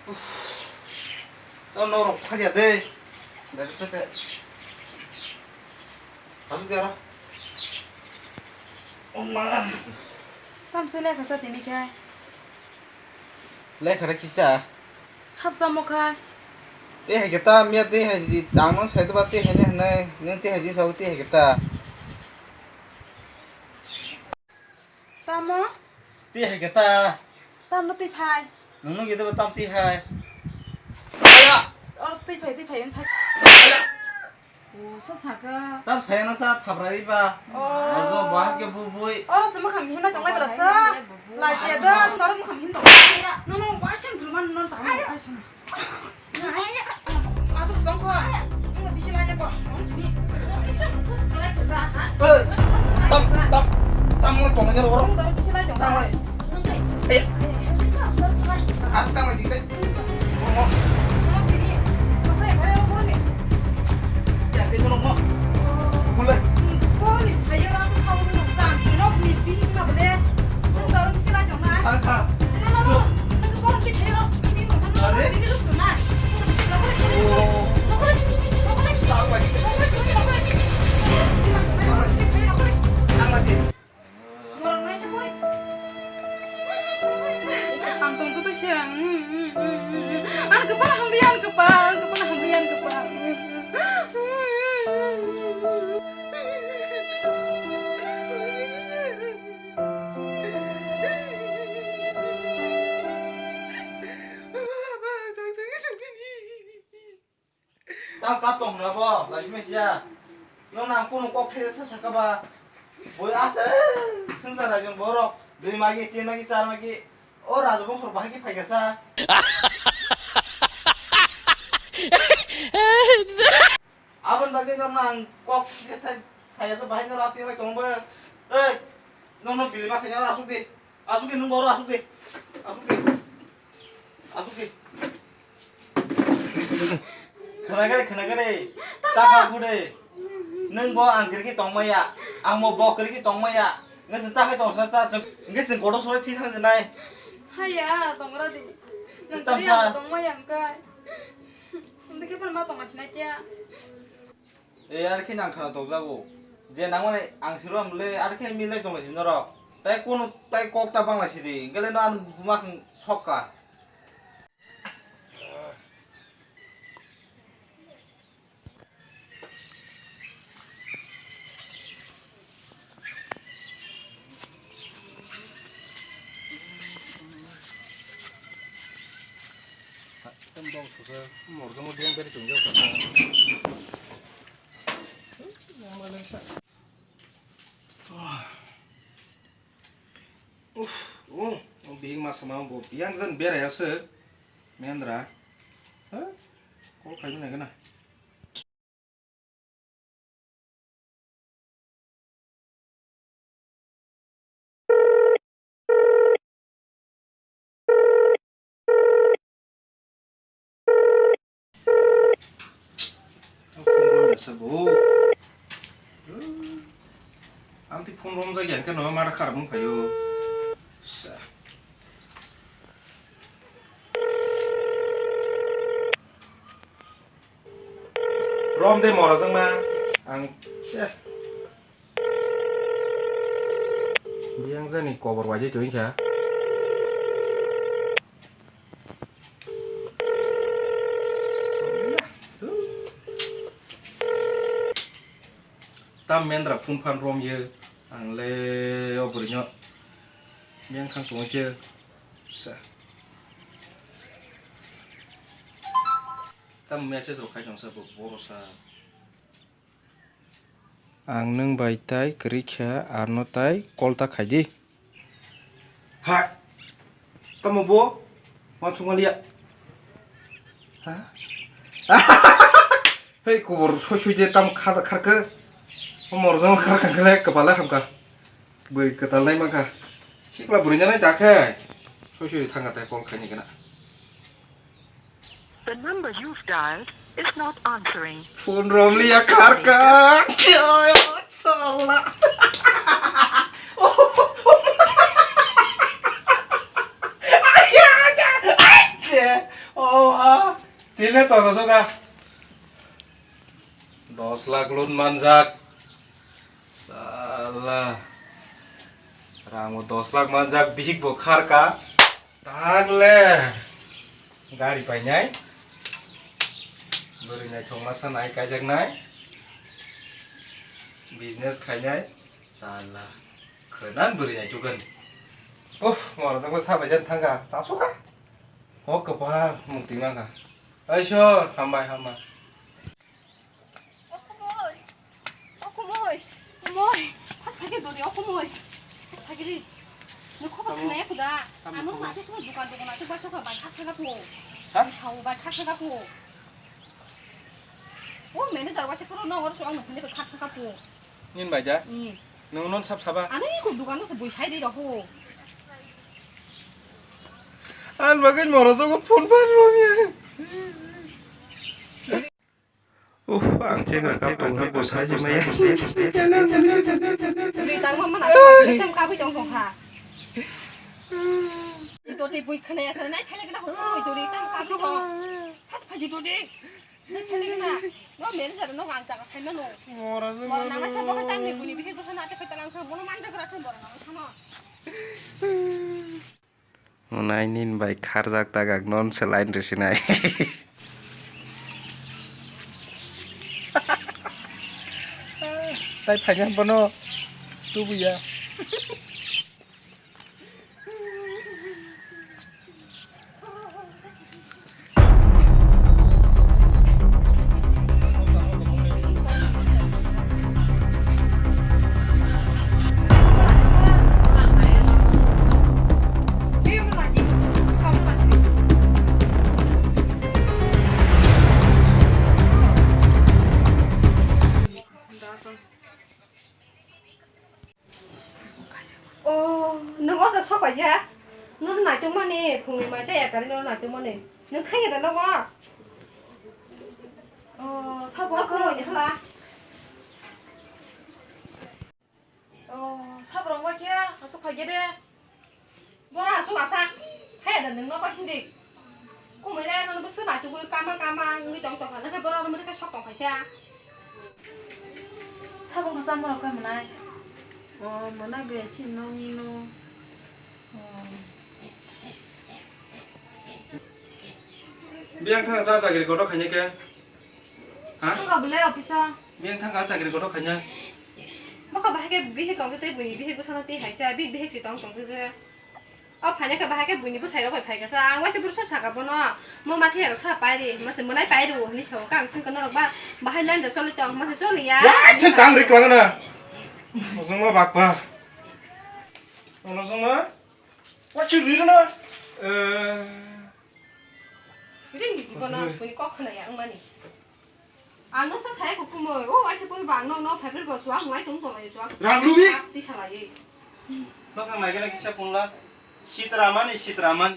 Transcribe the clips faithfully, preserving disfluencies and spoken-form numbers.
Uff. Tamo norok phaiya de. Dede tete. Asuk de aro. Oh man. Tamo se lekha cha tini khe? Lekha da kisa. Sab chamo kha. Te hai khe ta miya te hai di tang no sai to ba te hai ne hanai. Nang te hai di sa te hai khe ta. Tamo? Twi hai khe ta. Tamo twi phai. Nungno gede ba tam twi hai. Aya! Oro twi phai, twi phai, wng sai. Aya! O, sa saka. Tam saya na sa thabrai ba. Oh. Oro ba ke bu bui. Oro se mukhang hinna tong lai bra sa. Lai se da, oro mukhang hin tong. Nono wa sem druman non tamo. Ai, sem. Tam, tam, tam mo tong nyer oro. Tam ai. Eh. Ang tam ai dikte. Ya, ke nolong mo. Mulai. Thang, thang. Are? Ang tong khe to se. Ang kwpal hamri, ang kwpal, ang kwpal hamri, ang kwpal. Ta kap tong na bo, lasi mesi ya. Yo nang kunu kok khe sa saka ba. Boi ase, sengsa rajung borok. Dui magi, tin magi, char magi. O raja bongso bahai ki phai kasa. Abon bagi no nang kok khe thai saya sa bahai no rati lai tong ba. Ei, no no bili ma khanya asuk di. Asuk di nung boro asuk di. Asuk di. Asuk di. Khwnagari, khwnagari. Tamo. Taka bude. Nung bo ang kiriki tongmaya. Ang mo bo kiriki tongmaya. Nge se takai tong sa sa. Nge se kodo sore thi thang se nai. Haya, tongra di. Nung tam kiri sa. Ang tongmaya ang kai. Nung dikhe pan ma tonga sinai kya. E, ar khe nang khana tokjago. Je nangmani ang siro mle, ar khe milai tonglaisi norok. Tai kunu, tai kok ta banglaisi di. Hingkhe le no ano buma khang sokka. Tam bok suka morjong diang beri tungjau kana. Uff, oh, bihik ma sama bo biyang jan berai aswk. Mendra. Ha? Call khaimani gana. Phone romjak sa bo. Ang twi phone romjak ya, hwnkhe no mara kharap wngkhaio. Sa. Rom de mora jangma. Ang, eh. Biyang jani kobor waijai tongkha. Tam mendra phun phan rom ye. Ang le o bwrwi no. Biyang khang tongkhe. Sa. Tam message rok khai tong sa bo, boro sa. Ang nwng bai tai kwrwi kha, arno tai call ta khai di. Hai. Tamo bo? Ma thung liya. Ha? Hei, kubur soi soi je tam kha kharkhe. O morjong kharkha khle kwpale hamkha. Bwrwi kwtal nai mankha. Sikla bwrwi nai ta khe. Soi soi thangkha tei call khaini gana. The number you've dialed is not answering. Phone romliya kharkha. Sala. Tile to rojoga. Dos lakh loan manjak. Sala. Rango dos lakh manjak, bihik bo kharka. Tagle. Gari painai. Bwrwi naithok masa nai kaijaknai. Business khainai. Sala. Khwnan bwrwi naithokgwn. Uff, morajwkbo sabai jan thangkha. Chasukha. Hok kwpal mukti mankha. Aisor, hambai, hambai. O kumui. O kumui. Kumui. Phas phagi dori, o kumui. Phas phagi ri. Nung khobor khnaya kuda? Ano nato suma dukan dukan nato baso kha bai kha kha pho. Ha? Sao bai kha kha pho. O manager wase puro no oro ang nung khani bai kha kha pho. Nin bai ja? Ni. Nung non sab saba? Ano iko dukan no se bui sai ri raho. An bagwi moro jogo phone bar romya. Uff, ang chengra kap tong kha, bo saji maya. Ri tang ma mana ka sem ka bui tong tong kha. Ito te bui khana ya sa nai phele gna ho ito ri tang ka bui tong. Has phaji to de. Nai phele gna. No manager no ang jaga sai mano. Mora se. Mor nang sa bo tam ni buni bihik bo sana te pe talang sa bono man jaga ra thon bor nang sa no. Unai nin bai kharjak tagak non se line rw sinai. Tai phaina bono tubuya. O, nwng o sok paisa? Nwng naitok mani, phungni maisa ekari nwng naitok mani. Nwng thangya da nogo? O, sabo. Ako ni hala. O, sabo rong wakia, asok phai gede. Bora asok asa. Thaya da nwng nogo hindi. Kumui lai nono bwswk naitugwi kama kama wngwi tong tongkha, nokhe borok rwmani khe sok tongkhaisa. Sabong khe chamorok khe mwnai? O, mwnai be si nung nung. O. Biyang thang cha chakri kotor khainai khe? Ha? Thangkha bwle office o. Biyang thang cha chakri kotor khainai? Bokha bahai khe bihik tongtwi tei buini bihik bwsano tei haisa, bihik bihik si tong tongtwi. O phaina khe bahai khe buini bwsai rok bai phaikha sa, ang waisa bwrwsa saka bono, mo mathiya rok sa pairi, mase mwnai pairu hinwi sao, kang singkha norok ba bahai line da choli tong, mase choli ya. Waisa tang ri kwlangna. Ojongma bakpa. Ojongma. Waisa ri na. Eh. Ring di bono buini kok khna ya wngmani. Ang noksa saya kukumoi, o waisa kunu ba ang nokno phaiphai bo chuak, nai tong tong lai chuak. Rang lubi. Ti salai. Nokha mai gana kisa pungla. Sitramani, sitramani.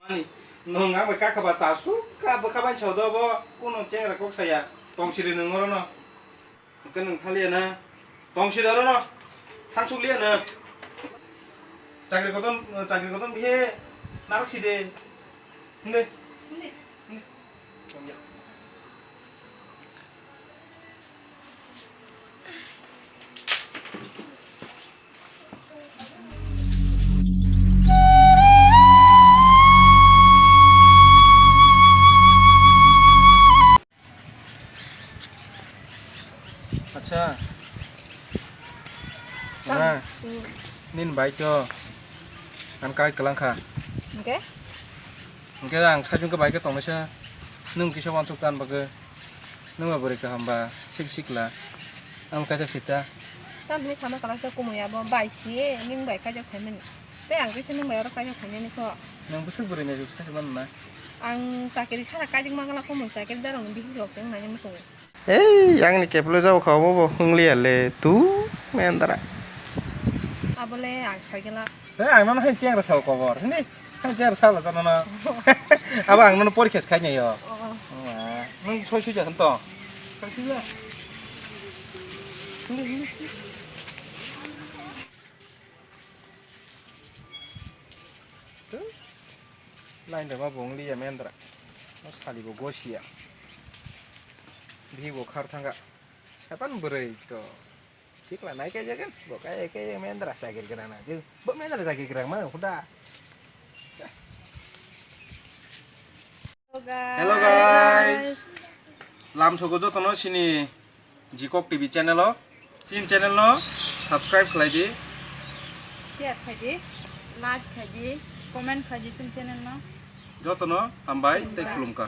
Mani, nung ang bai kakha ba chasu, ka bwkha bai chodo bo, kuno chengra kok saya. Tong siri nung oro no. Hwnkhe nwng thaliya na? Tong si doro no? Thangsuk liya na? Chakri koton, chakri koton bihe narok si de. Hinde? Hinde? Hinde? Tong ya. Acha. Tam. Na. Hmm. Nin bai to. Ang kai kelang kha. Oke. Oke, ang sajung ke bai ke tong nasa. Nung kisa wansuk tan baga. Nung ba bwrwi kaham ba, sik sikla. Ang kaijak sita. Tamni sama kalang sa kumui abo bai si, ning bai kaijak phaimani. Tei ang kisa nung bai oro kaijak phaimani kho. Nung bwswk bwrwi naijak sa mano na? Ang chakiri sara kaijak mangala kumui chakiri darong bihik rok se wngnai muchungo. Ei, yang ni keplo jabo kha obo bo hwngliya le tu mendra. Abole ang saigela. He, ang nono hai chengra sal kobor. Hindi, hai chengra sal jano na. Abo ang nono porikha khai nai yo. Oh. Wah, nung soi sui jasan to. Soi sui ja. Hindi, hindi. Tu? Line rema bo wng liya mendra. O sali bo gosia. Bihi bo khar thanga. Sapan bwrwi to. Sikla nai kaijagan. Bo kai kai mendra chakir gana na. Bo mendra chakir gana ma huda. Hello guys. Lam sogo jotono sini Jikok T V channel o. Sini channel no subscribe khlai di. Share khai di. Like khai di. Comment khai di sini channel no. Jotono hambai tei khulumkha.